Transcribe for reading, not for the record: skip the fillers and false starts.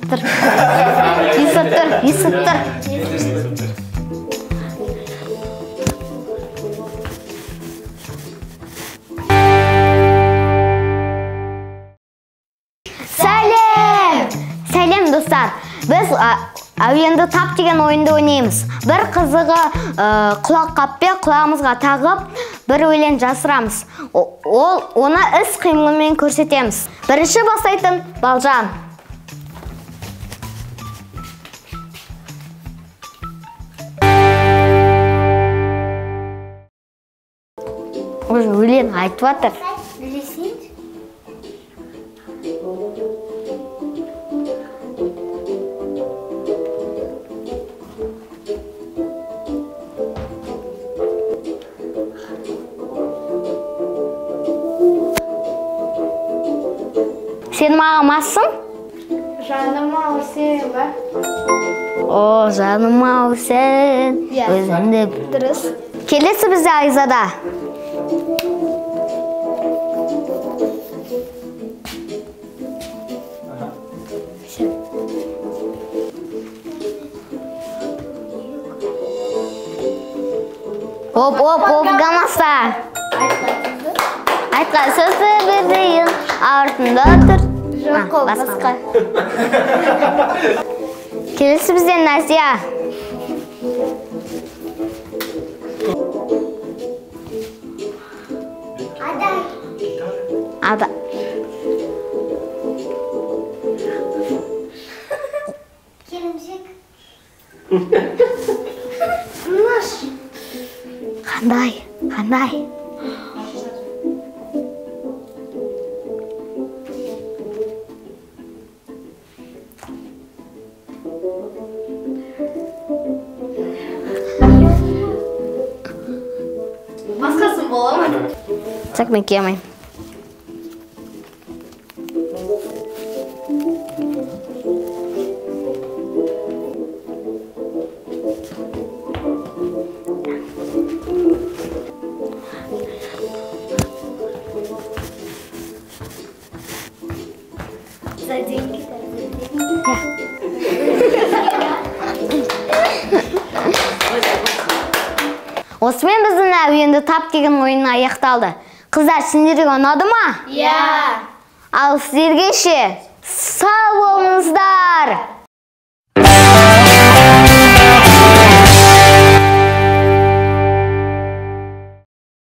Тұр. Юсуп тұр, Юсуп тұр. Сәлем! Сәлем, достар. Біз әуенді тап деген ойынды ойнаймыз. Бір қызығы құлаққаппен құлағымызға тағып, бір өлең жасырамыз. Ол оны іс қимылмен көрсетеміз. Бірінші бастайтын Балжан. Уже өлең айтып жатыр. Сен маған массың? Жаным ау сен ба? О, жаным ау сен. Өзіңді. Дұрыс. Келесі бізде Айзада. Оп, оп, оп, гамаса. Айтқан сөзі бір артында тұр. Жоқ, ол басқа. Келесі бізде Назия. Ада. Келіншек. Қандай? Қандай? Басқасын бола ма? Так, мен кие алмаймын. За деньги. Осымен біздің әуенді тап деген ойын аяқталды. Қыздар, сендерге ұнады ма? Иә. Ал сіздерге ше? Сау болыңыздар!